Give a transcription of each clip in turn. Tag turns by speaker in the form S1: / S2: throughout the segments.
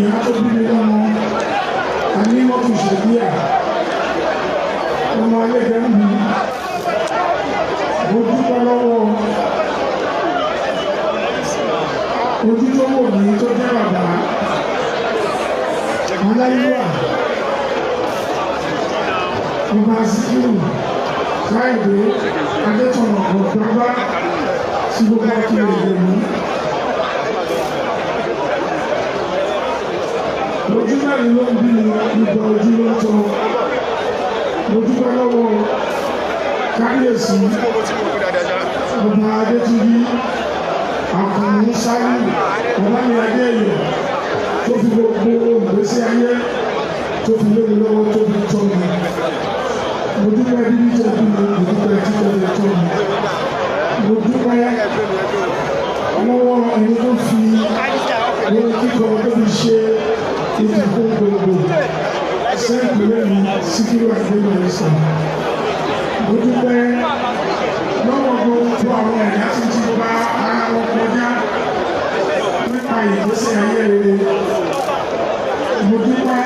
S1: Ìyá tó bí mi lọ́mọ, Anímọ́tò Ṣẹ̀díà, ọmọ alẹ́gbẹ́ ń bí. Mo dúpẹ́ lọ́wọ́ ojú tó wò mí tó jẹ́ bàbá aláyíwá, Ọba Síkírù Káyọ̀dé Adétọ̀nà Ọ̀gbọ́nbá tí gbogbo akílẹ̀ Ìjẹ̀bú. Ojú mẹ́rin ló ń bí mi, ìgbà ojú ló ń tọ́. Mo dúpẹ́ lọ́wọ́ kábíyèsí Ọba Adétúnjí Àkànmú Sálíù Ọlámi Adéyẹ tó fi gbogbo ìgbésí ayé tó fi lé mi lọ́wọ́, tó fi tọ́ mi. Mo dúpẹ́ bíbí tó bí mi, mo dúpẹ́ títọ́ mi tọ́ mi. Mo dúpẹ́ lọ́wọ́ ẹni tó fi orin kíkọ tó fi ṣe ìdìbò gbogbo sẹ́ńpìlẹ̀ mi, Síkírù Àyìndé Barrister. Mo dúpẹ́ lọ́wọ́ gbogbo àwọn ẹ̀dá tí ti bá ara wọn kọjá nípa ìgbésí ayé rere. Mo dúpẹ́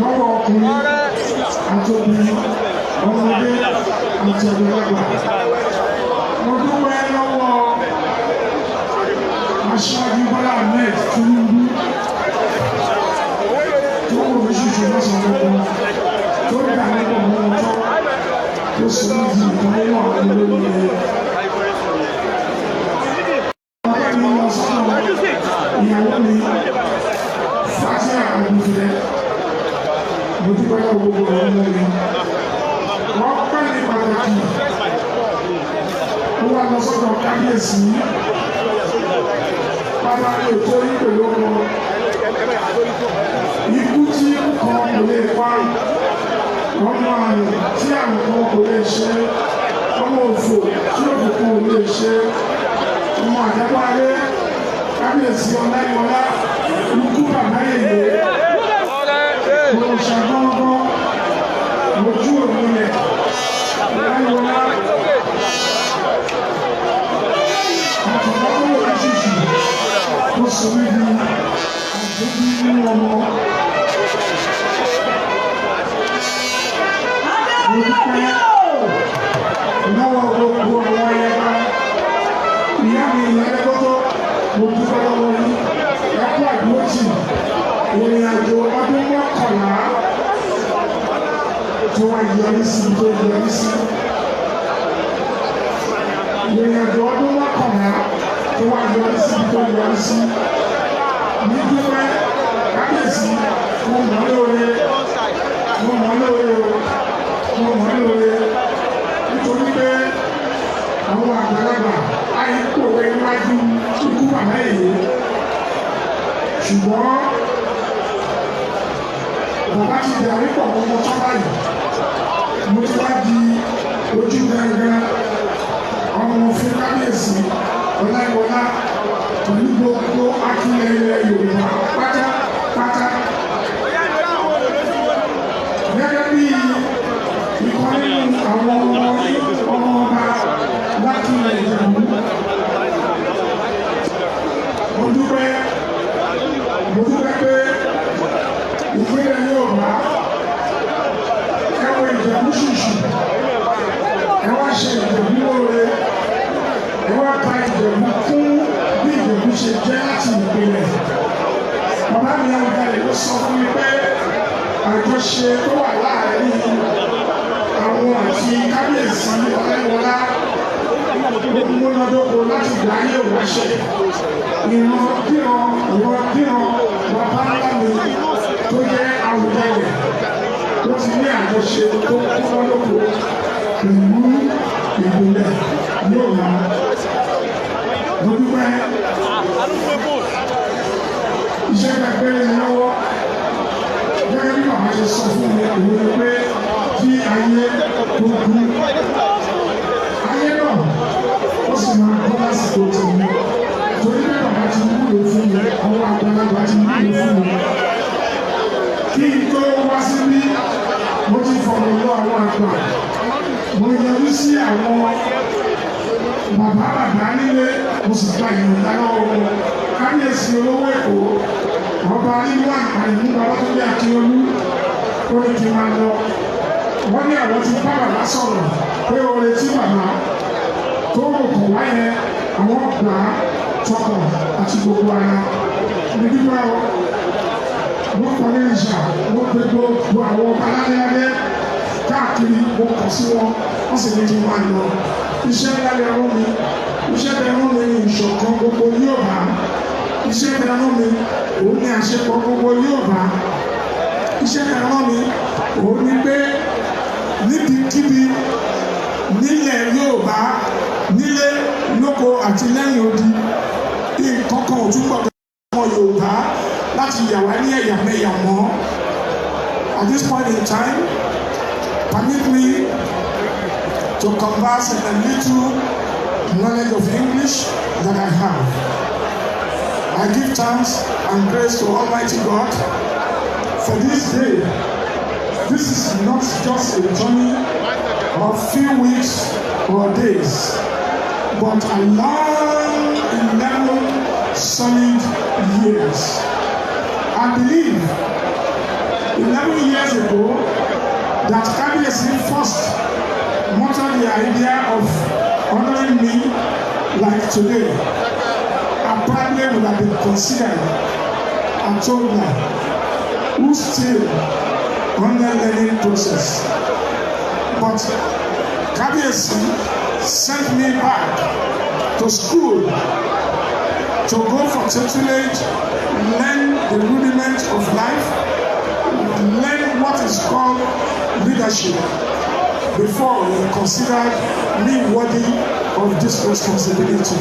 S1: lọ́wọ́ ọkùnrin àti obìnrin, ọmọdé àti àgbàlagbà. Mo dúpẹ́ lọ́wọ́ Aṣíwájú Bọ́lá Ahmed Tinubu tó wò mí ṣùṣù lọ́sàn-án gbogbo, tó dà nípò mọ́ wọn tọ́, tó sọ mí di ìkan nínú àwọn olórí rẹ̀. Ọpẹ́ mi lọ sọ́nà ìyàwó mi, Fatia Àgùnfẹ́. Mo dúpẹ́ lọ́wọ́ gbogbo àwọn ọmọ mi. Wọ́n pẹ́ ní pàtàkì. Ó wá lọ sọ́dọ̀ kábíyèsí. Bàbá mi ò tó yín pẹ̀lú ọmọ. Ikú tí kan kò lè pa, ọmọ àrùn tí àrùn kan kò lè ṣe, ọmọ òfò tí òfò kan ò lè ṣe, ọmọ àdábáyé, kábíyèsí Ọláyíwọlá, ikú bàbá yèyé, òrìṣà gbọ́ngbọ́n, ojú òmìnir, Ọláyíwọlá, àtọ̀gbọ́n oríṣiríṣi tó sọ mí di àgbébí nínú ọmọ. Mo dúpẹ́ lọ́wọ́ gbogbo àwọn ayẹba. Ìyá mi, ìyá lẹ́kọ́tọ́, mo dúpẹ́ lọ́wọ́ yín. Ẹ kú àdúrótì ìrìn àjò ọdún 11 tó wá yọrí sí tó yọrí sí. Ìrìn àjò ọdún 11 tó wá yọrí sí tó yọrí sí. Ní dúpẹ́ kábíyèsí, mo mọ̀ lóore, mo mọ̀ lóore o, mo mọ̀ lóore, nítorí pé àwọn àgbàlagbà àìkòwé níwájú ikú bàbá èyí, ṣùgbọ́n bàbá ti dàrí pọ̀ mọ́ ọmọ tó báyìí. Mo ti wá di ojú gangan ọmọ fún kábíyèsí Ọláyíwọlá pẹ̀lú gbogbo akílẹ̀ ilẹ̀ Yorùbá pátápátá. Gẹ́gẹ́ bí ìkan nínú àwọn ọmọ ọba lákìlẹ̀ Ìjẹ̀bú, mo dúpẹ́, mo dúpẹ́ pé ìpínlẹ̀ Yorùbá ẹ wo Ìjẹ̀bú ṣùṣù, ẹ wá ṣe Ìjẹ̀bú lóore, ẹ wá ka Ìjẹ̀bú kún bí Ìjẹ̀bú ṣe jẹ́ láti ìpìlẹ̀. Bàbá mi Àwùjalè ló sọ fún mi pé àjọṣe tó wà láàárín àwọn àti kábíyèsí Ọláyíwọlá ó múnádóko láti gbà ayé òwáṣẹ. Ìran kíran, ìran kíran bàbá ńlá mi tó jẹ́ Àwùjalè tó ti ní àjọṣe tó múnádóko pẹ̀lú ìpìlẹ̀ Yorùbá. Mo dúpẹ́ iṣẹ́ gbàgbé mi lọ́wọ́. Gẹ́gẹ́ bí bàbá ṣe sọ fún mi, òun ni pé kí ayé tó kú, ayé náà ó sì máa kọ́ lásìkò tèmi, torí pé bàbá ti wúlò fún mi, àwọn àgbàlagbà ti wúlò fún mi. Kí n tó wá síbí, mo ti fọ̀rọ̀ lọ àwọn àgbà, mo yọjú sí àwọn bàbá bàbá nílé, mo sì gba ìyọ̀ǹda lọ́wọ́ wọn. Kábíyèsí olówó Èkó, Ọba Rilwan Aremu Babatunde Akiolu ó ní kí n máa lọ. Wọ́n ní àwọn ti bá bàbá sọ̀rọ̀ pé oore tí bàbá tó rò kàn wá yẹn, àwọn gbà á tọkàn àti gbogbo ara. Ní dúpẹ́ o, mo kọ́ ní ìṣà, mo pe gbogbo àwọn ọba lálẹ́ káàkiri, mo kàn sí wọn, wọ́n sì ní kí n máa lọ. Iṣẹ́ ńlá lè rán mi. Iṣẹ́ tẹ rán mi ní ìṣọ̀kan gbogbo Yorùbá. Iṣẹ́ tẹ rán mi òun ní àṣepọ̀ gbogbo Yorùbá. Iṣẹ́ tẹ rán mi òun ní pé níbikíbi nílẹ̀ Yorùbá, nílé lóko àti lẹ́yìn odi, nǹkan kan ò tún gbọdọ̀ ọmọ Yorùbá láti yà wá ní ẹ̀yàmẹ̀yà mọ́. At this point in time, permit me to converse in a little knowledge of English that I have. I give thanks and grace to Almighty God for this day. This is not just a journey of few weeks or days, but a long 11 solid years. I believe 11 years ago that Kabiyesi first motored the idea of honoring me like today, I probably would have been considered a toddler who still under learning process. But Kabiyesi sent me back to school to go for tutelage, learn the rudiment of life, learn what is called leadership before he considered me worthy of this responsibility.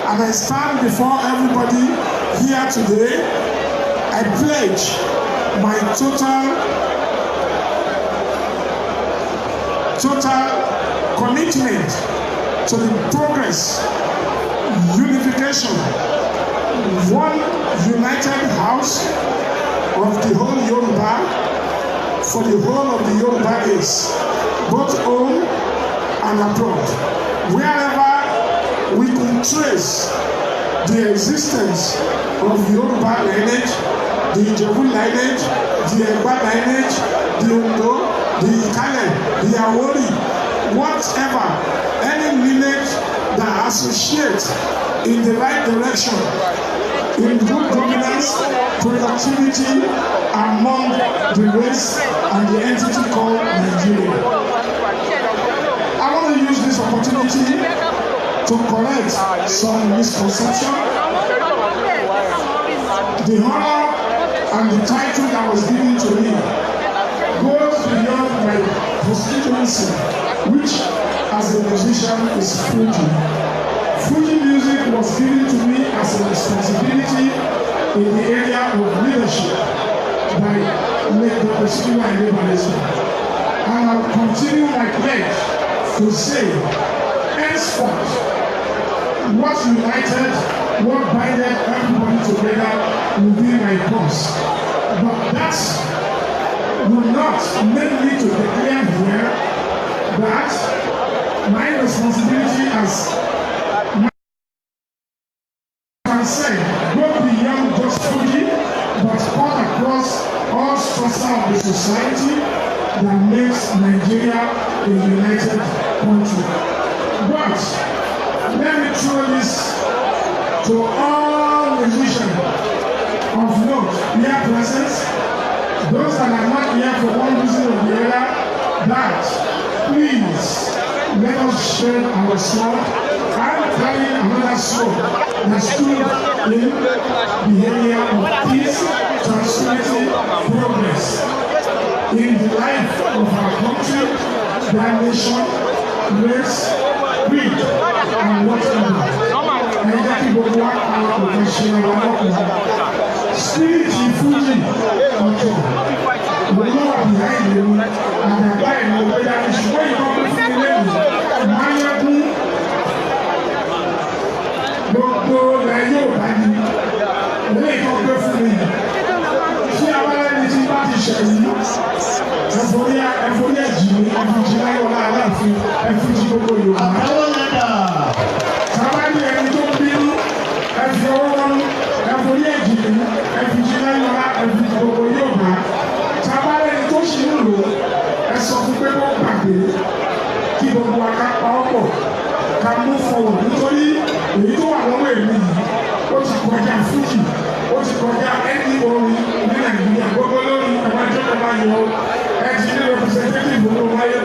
S1: And I stand before everybody here today. I pledge my total commitment to the progress, unification, one united house of the whole Yoruba for the whole of the Yoruba race, both home and abroad. Wherever we could trace the existence of Yoruba lineage, the Ijebu lineage, the Egba lineage, the Ondo, the Ikale, the Awori, whatever, any lineage that associates in the right direction, in good governance, productivity among the race and the entity called Nigeria. I want to use this opportunity to correct some misconception. The honor and the title that was given to me goes beyond my constituency, which as a musician is Fuji. Fuji music was given to me as a responsibility in the area of leadership by late Dr. Sikiru Ayinde Barrister. And I will continue my pledge to say, henceforth, what united, what binded everybody together will be my cause. But that will not make me to declare here that my responsibility as can say go beyond just Fuji, but cut across all strata of the society that makes Nigeria a united country. But let me throw this to all musicians of note here present, those that are not here for one reason or the other, that please let us shed our sword. I'm carrying another sword that stood in the area of peace, tranquility, progress in the life of our country, their nation, race, creed, and whatever. Ẹ jẹ́ kí gbogbo wa pa òfin ṣe wa lọ́kùnrin. Spirit Fuji ọ̀tọ̀ òun ló wà behind èmi àdàgbà ìlú ọgbẹ́dá, ṣùgbọ́n ìkan tó fún mi lẹ́nu máyégún gbogbo ilẹ̀ yóò bá ní ilé ìkan gbé fún mi. Tí abálẹ́ni tí bá ti ṣẹ̀ yìí, ẹ̀fọ́rí ẹ̀fọ́rí ẹ̀jì mi, ẹ̀fúnjì láyọ̀lá aláàfin, ẹ̀fúnjì gbogbo Yorùbá.
S2: Àtàwọn lẹ́dà.
S1: Sábàbí ẹni tó ń bínú, ẹ̀fí ọwọ́ wọnú, ẹ̀fọ́rí ẹ̀jì mi, ẹ̀fúnjì. kọjá fújì, ó ti kọjá ẹni orin ní Nàìjíríà. Gbogbo lórí ẹ̀wájú ẹ̀wá yọ, ẹ ti ní representative ló wáyé.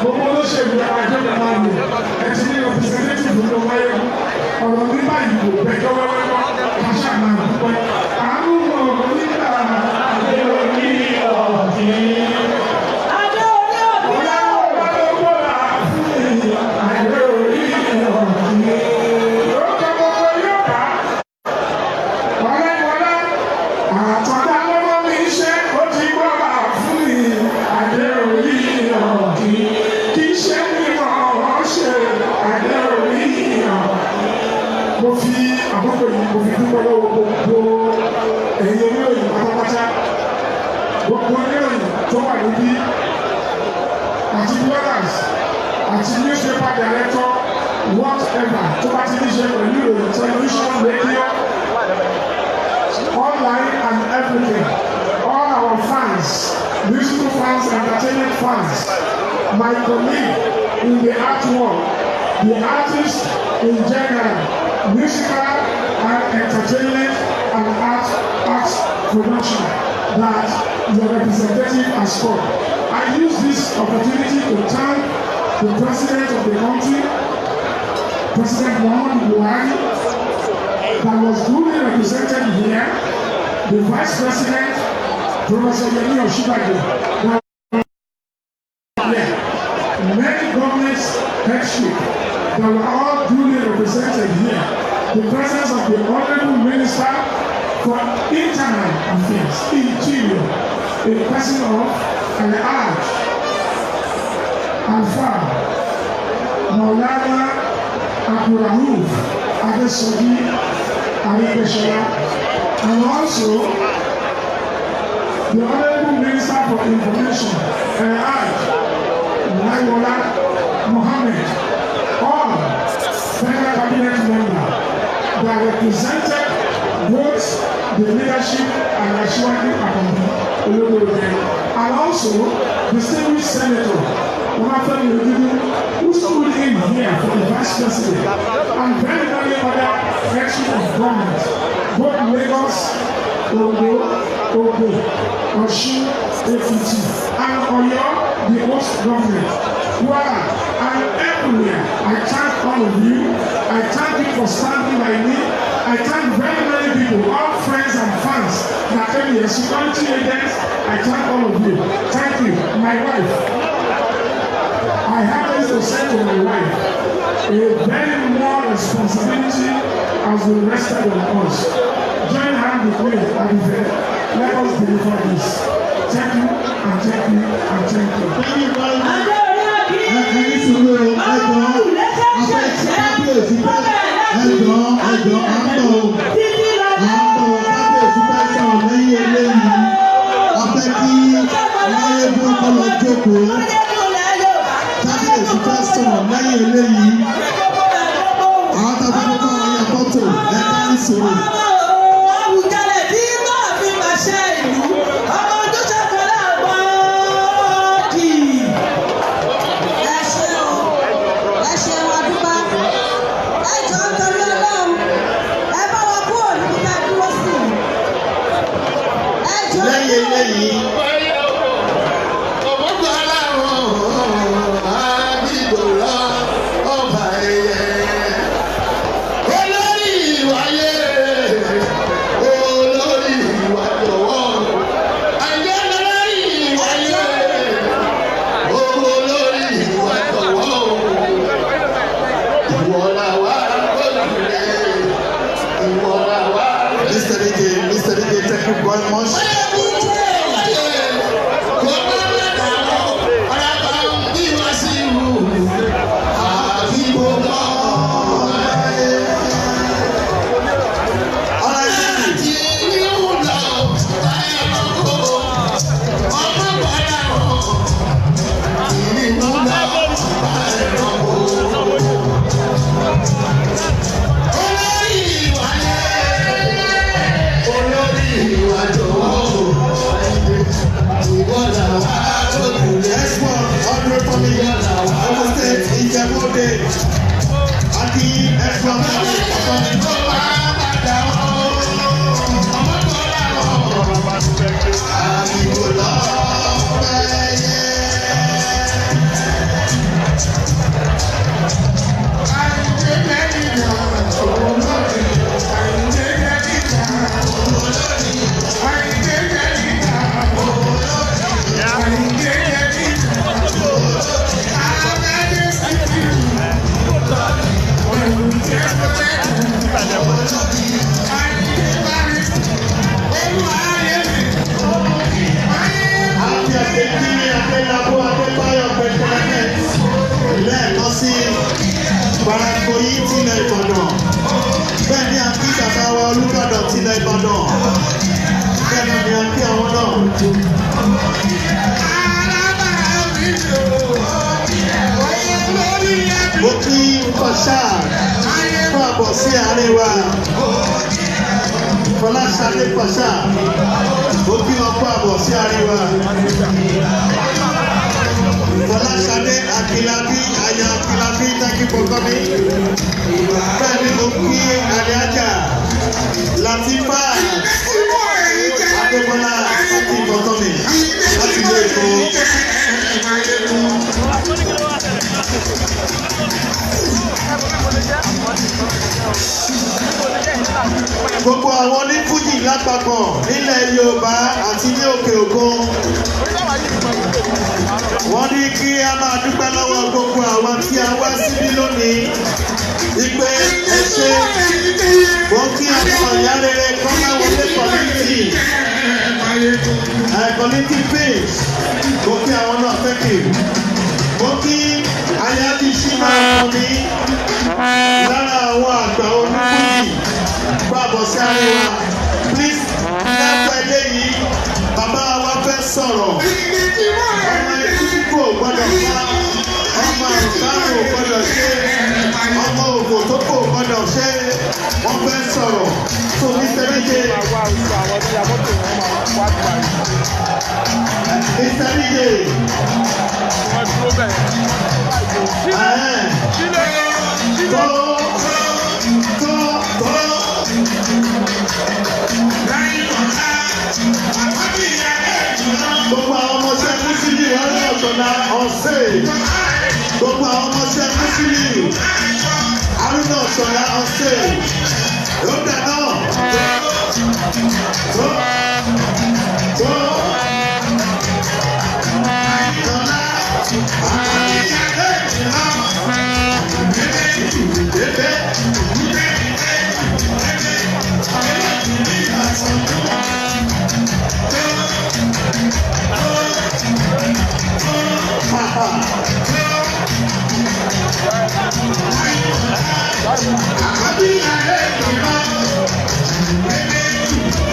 S1: Gbogbo olóṣèlú, ẹ̀wájú ẹ̀wá yọ, ẹ ti ní representative ló wáyé. Ọ̀rọ̀ ní báyìí kò bẹ̀jọ́ wẹ́wẹ́ mọ́, ká ṣáà máa dúpẹ́. Àánú mọ̀ nígbà adé orí ọ̀dín.
S2: Adé orí òbí
S1: Ọ̀la ọba ló gbọ́dọ̀ fún mi, adé orí ọ̀dín. Lórúkọ gbogbo yóò bá. Ọ̀lẹ́wọlá àtọ̀dá lọ́wọ́ mi ṣe ó ti gbọ́dọ̀ fún mi, adé orí ọ̀dín. Kì í ṣe mímọ̀ ọ́ ṣe, adé orí ọ̀dín. Mo fi àkókò yìí, mo fi dúpẹ́ lọ́wọ́ gbogbo ẹ̀yin oníròyìn pátápátá, gbogbo oníròyìn tó wà níbí àti bloggers àti newspaper director, whatever tó bá ti ní ṣe pẹ̀lú ìròyìn, television, radio, online and everything, all our fans, musical fans, entertainment fans, my colleague in the art world, the artists in general, musical and entertainment and art production that your representative has come. I use this opportunity to thank the president of the country, President Muhammadu Buhari, that was duly represented here, the Vice President, Professor Yemi Osinbajo, that here, many government headship that were all duly represented here, the presence of the Honorable Minister for Internal Affairs, Interior, in person of Alhaj Alfa Maulana Abdulrahuf Adesoji Aregbesola, and also the Honorable Minister for Information, Alhaj Laiwola Mohammed, all federal cabinet members that represented both the leadership and Asiwaju Akanbi Ologboge, and also distinguished Senator Babafemi Ojudu, who stood in here for the Vice President, and very many other headship of government, both Lagos, Ondo, Ogun, Osun, Ekiti, and Oyo, the host government, Kwara, and everywhere. I thank all of you. I thank you for standing by me. I thank very many people, all friends and fans that came here, security agents. I thank all of you. Thank you. My wife. I have this to say to my wife. A very more responsibility has been rested on us. Join hand with me, Abife. Let us deliver this. Thank you, and thank you, and thank you.
S3: Thank you very much.
S2: Adé orí òbí.
S3: Ẹ ní sùúrù o, ẹ jọ̀ọ́, a fẹ́ kábíyèsí fẹ́, ẹ jọ̀ọ́, ẹ jọ̀ọ́, à ń bọ̀ o, à ń bọ̀ o, kábíyèsí fẹ́ sọ̀rọ̀ lẹ́yìn eléyìí. A fẹ́ kí Máyégún kó lọ jókòó. Kábíyèsí fẹ́ sọ̀rọ̀ lẹ́yìn eléyìí. Àwọn tó fẹ́ kó bá wọn ya fọ́tò, ẹ ká ní sùúrù.
S2: Àwùjalẹ̀ tí máa fi pàṣẹ ìlú, ọmọ ojú ṣàkọlá bọ́ọ̀dì.
S4: Ẹ ṣeun, ẹ ṣeun, adúpẹ́. Ẹ jọ ń torí Ọlọ́run, ẹ bá wa kúrò níbi tá a dúró sí. Ẹ jọ.
S3: Lẹ́yìn eléyìí.
S5: Ọmọgbàlá àdìgbòlá ọba ẹyẹ. Olórí ìwáyé, olórí ìwà jọ̀wọ́. Àyè olórí ìwáyé, olórí ìwà jọ̀wọ́. Ìwọ làwa gbọ́dọ̀, ìwọ làwa.
S3: Mr. DJ, Mr. DJ, thank you very much. All right,
S5: Olórí ìwà jọ̀wọ́.
S3: Mo kí Fọṣá fún àbọ̀ sí àárín wa. Fọláṣadé Fọṣá, mo kí wọn fún àbọ̀ sí àárín wa. Fọláṣadé Akílábí, Aya Akílábí, thank you for coming. Bẹ́ẹ̀ ni mo kí Aliaja Latifa Adébọ́lá, thank you for coming láti ilé Èkó. Gbogbo àwọn onífújì lápapọ̀ nílẹ̀ Yorùbá àti ní òkè òkun, wọ́n ní kí a máa dúpẹ́ lọ́wọ́ gbogbo àwọn tí a wá síbí lónìí ìpè ẹ ṣé. Wọ́n kí àwọn ìyá rere Kọ́láwọlé community, community page. Mo kí àwọn náà, thank you. Mo kí Ayájí Ṣínà Ọ̀nì, lára àwọn àgbà onífújì, bàbọ̀ sí àríwá. Please, lápẹ́ eléyìí, bàbá wa fẹ́ sọ̀rọ̀. Ọmọ ikú kò gbọ́dọ̀ pa, ọmọ àrùkárùn ò gbọ́dọ̀ ṣe, ọmọ òfò tó kò gbọ́dọ̀ ṣe. Wọ́n fẹ́ sọ̀rọ̀ tó Mr. DJ. Mr. DJ. Tó tó tó. Gbogbo àwọn ọmọọṣẹ́ Mùsùlùmí wọn ní ọ̀ṣọ́lá ọ̀sẹ̀. Gbogbo àwọn ọmọọṣẹ́ Mùsùlùmí Haruna Ọ̀ṣọ́lá ọ̀sẹ̀. Lóńdà náà tó tó ìtọ́lá àti ẹ̀ẹ́dẹ̀.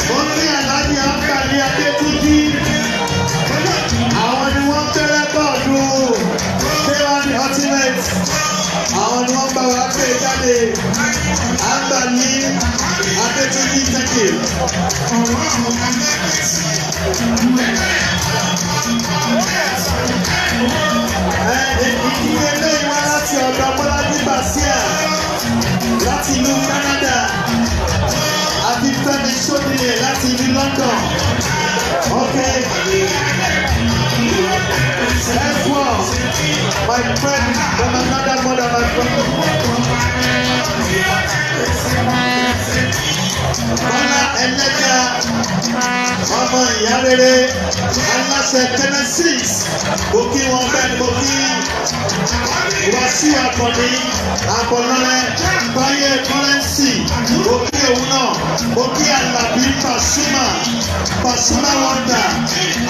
S3: Mo ní Àlàájì Áfíàní Adétúnjì. Àwọn ni wọ́n gbé rẹ́kọ̀dù K1 Ultimate. Àwọn ni wọ́n bá wa gbé jáde. Àgbàní Adétúnjì, thank you. Ẹ ìdílé eléyìí wá láti ọ̀dọ̀ Bọ́lájí Bàṣíà láti ìlú Canada àti Fẹ́mi Ṣódìlẹ̀ láti ìlú London. Okay. Let's walk. My friend from another mother, my friend. Bọ́lá Ẹlẹ́jà, ọmọ ìyá rere, aláṣẹ Genesis, mo kí wọn. Bẹ́ẹ̀ ni mo kí Wàsíù Akànní Àbọ̀lọ́rẹ́ Báyé Kọ́rẹ́nsì, mo kí òun náà. Mo kí Àlàbí Pasuma, Pasuma Wonder,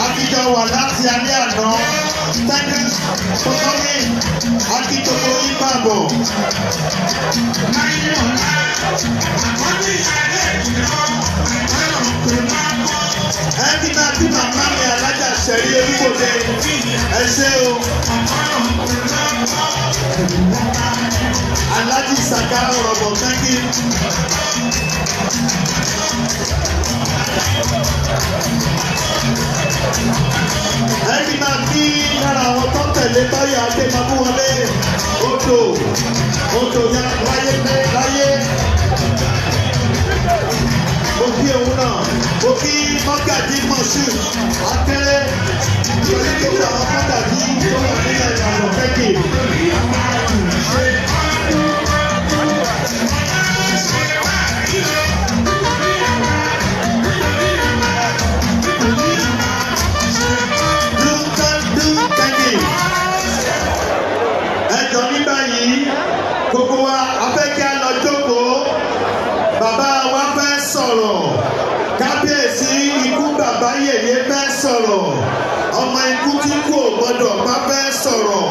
S3: àtijọ́ wà láti alẹ́ àná. Thank you for coming. Akíntòkò yín bàbọ̀. Ẹbí máa bí màmá mi, alájà sẹ̀rí olúkòde, ẹ ṣé o. Alájì Saka ọ̀rọ̀bọ̀, thank you. Ẹbí máa kí lára àwọn tó tẹ̀lé Báyọ̀ Adémabúwọlé, odò odò yẹn láyé láyé, mo kí òun náà. Mo kí Mọ́gàjí Mọ̀ṣú Akéré pẹ̀lú gbogbo àwọn mọ́gàjí tó wà nílẹ̀ Ìbàdàn, thank you. Do do, thank you. Ẹ jọ, ní báyìí, gbogbo wa a fẹ́ kí a lọ jókòó. Bàbá wa fẹ́ sọ̀rọ̀. Kábíyèsí ikú bàbá yèyé fẹ́ sọ̀rọ̀. Ọmọ ikú tí kú ò gbọ́dọ̀ bá fẹ́ sọ̀rọ̀.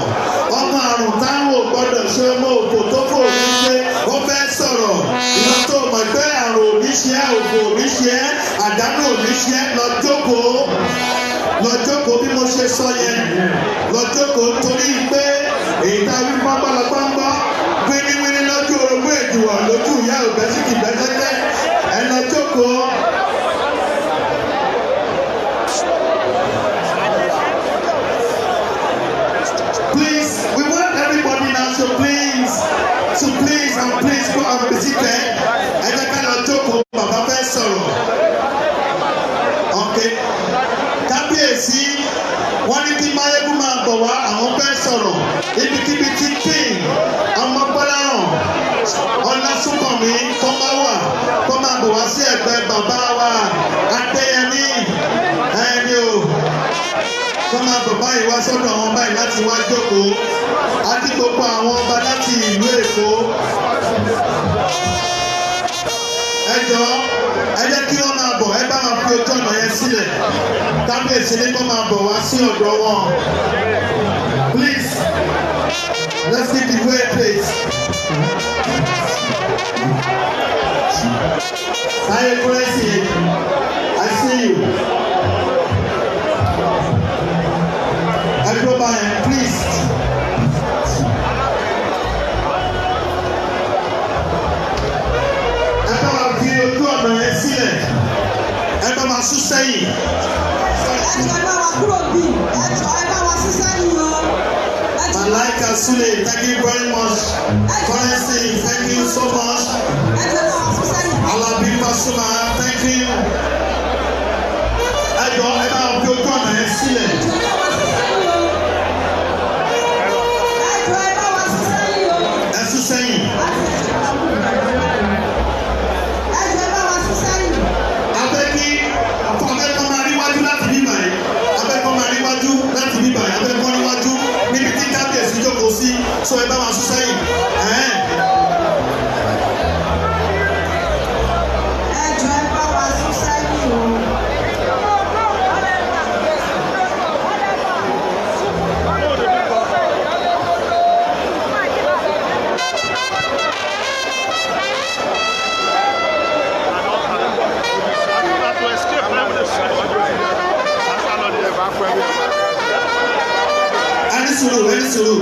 S3: Ọmọ àrùn táwọn ò gbọ́dọ̀ ṣe, ọmọ òfò tó fò ní ṣe, ó fẹ́ sọ̀rọ̀. Ìwọ tó mọ̀ pé àrùn ò ní ṣe ẹ́, òfò ò ní ṣe ẹ́, àdánù ò ní ní ṣe lọ jókòó, lọ jókòó bí mo ṣe sọ yẹn, lọ jókòó torí pé èyí tá a wí pọ́npọ́nlọpọ́npọ́ wíníwíní lójú orogún èjìwọ̀ lójú ìyá òbẹ́sìkì bẹ́sẹ́kẹ́ ẹ lọ jókòó. Please, we want everybody now to please and please go and be seated. Ẹ jẹ́ ká lọ jókòó, bàbá fẹ́ sọ̀rọ̀. Okay. Kábíyèsí, wọ́n ní kí Máyégún máa bọ̀ wá, àwọn fẹ́ sọ̀rọ̀. Ibikíbi tí King Ọmọgbọ́láhàn Ọlásùnkànmí tó bá wà kó máa bọ̀ wá sí ẹ̀gbẹ́ bàbá wa Adéyẹmí ẹni o kó máa bọ̀ báyìí wá sọ́dọ̀ àwọn báyìí láti wá jókòó àti gbogbo àwọn ọba láti ìlú Èkó. Ẹ jọ̀ọ́, ẹ jẹ́ kí wọ́n máa bọ̀, ẹ bá máa fi ojú ọ̀nà yẹn sílẹ̀. Kábíyèsí ní kó máa bọ̀ wá sí ọ̀dọ̀ wọn. Please, let's give the way, please. Táyé Kúrẹ́sì, I see you. Ẹ dúró báyẹn, please. Ẹ bá wa fi ojú ọ̀nà yẹn sílẹ̀. Ẹ bá wa sún sẹ́yìn.
S4: Ẹ jọ̀ọ́, ẹ bá wa kúrò bí, ẹ jọ̀ọ́, ẹ bá wa sún sẹ́yìn o. Ẹ jọ̀ọ́.
S3: Malaika Sule, thank you very much. Currency, thank you so much.
S4: Ẹ jọ̀ọ́, ẹ bá wa sún sẹ́yìn.
S3: Alabi Pasuma, thank you. Ẹ jọ̀ọ́, ẹ bá wa fi ojú ọ̀nà yẹn sílẹ̀.
S4: Ẹ jọ̀ọ́, ẹ bá wa sún sẹ́yìn o. Ẹ jọ̀ọ́, ẹ bá wa sún sẹ́yìn o.
S3: Ẹ sún sẹ́yìn.
S4: Ẹ jọ̀ọ́, ẹ bá wa sún sẹ́yìn.
S3: Abẹ́ kí abẹ́ kan máa rí wájú láti bíbà yìí. Abẹ́ kan máa rí wájú láti bíbà yìí. Abẹ́ kan rí wájú níbi tí kábíyèsí jókòó sí. So ẹ bá wa sún sẹ́yìn. Ẹ̀hẹ́n.
S4: Ẹ jọ̀ọ́, ẹ bá wa sún sẹ́yìn o.
S3: Ẹ ní sùúrù, ẹ ní sùúrù.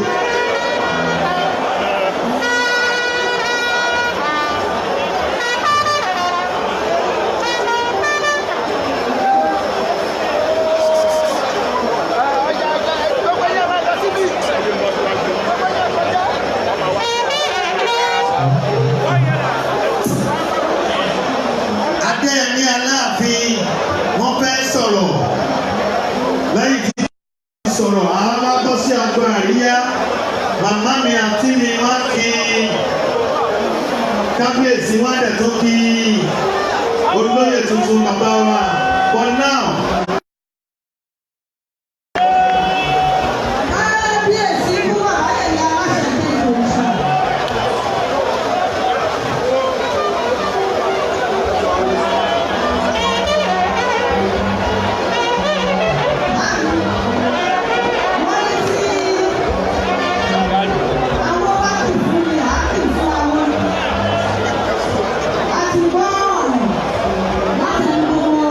S3: Adéyẹmí Aláàfin wọ́n fẹ́ sọ̀rọ̀. Lẹ́yìn tí wọ́n sọ̀rọ̀, àwọn bá bọ́ sí agbo àríyá. Màmá mi àti mi wá kí kábíyèsí, wọ́n dẹ̀ tó kí olóyè tuntun bàbá wa. But now,
S4: Kábíyèsí fún bàbá yẹ̀yẹ́ aláṣẹ ní ìfòrìṣà. Wọ́n ní tí àwọn bá kì fún mi, à kì fún àwọn. A ti gbọ́ ọ̀rọ̀ láti ẹnu gbogbo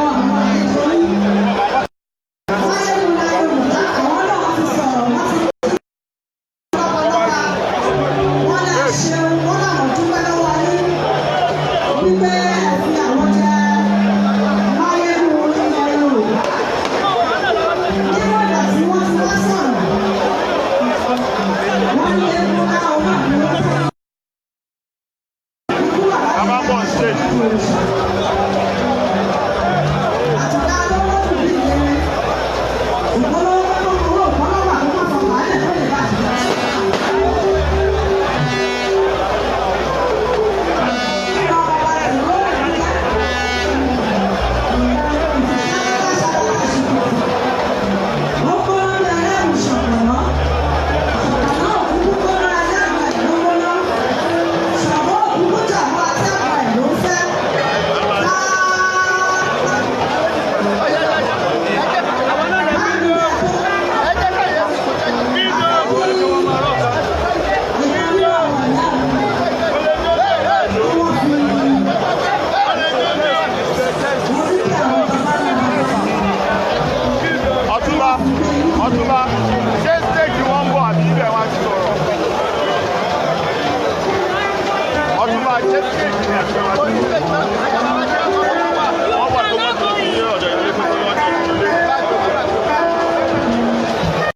S6: Ṣé stéèjì wọn ń bọ̀ àbí ibẹ̀ wá ti sọ̀rọ̀? Ọ̀túnba, ṣé stéèjì ni àbí ibẹ̀ wá ti sọ̀rọ̀?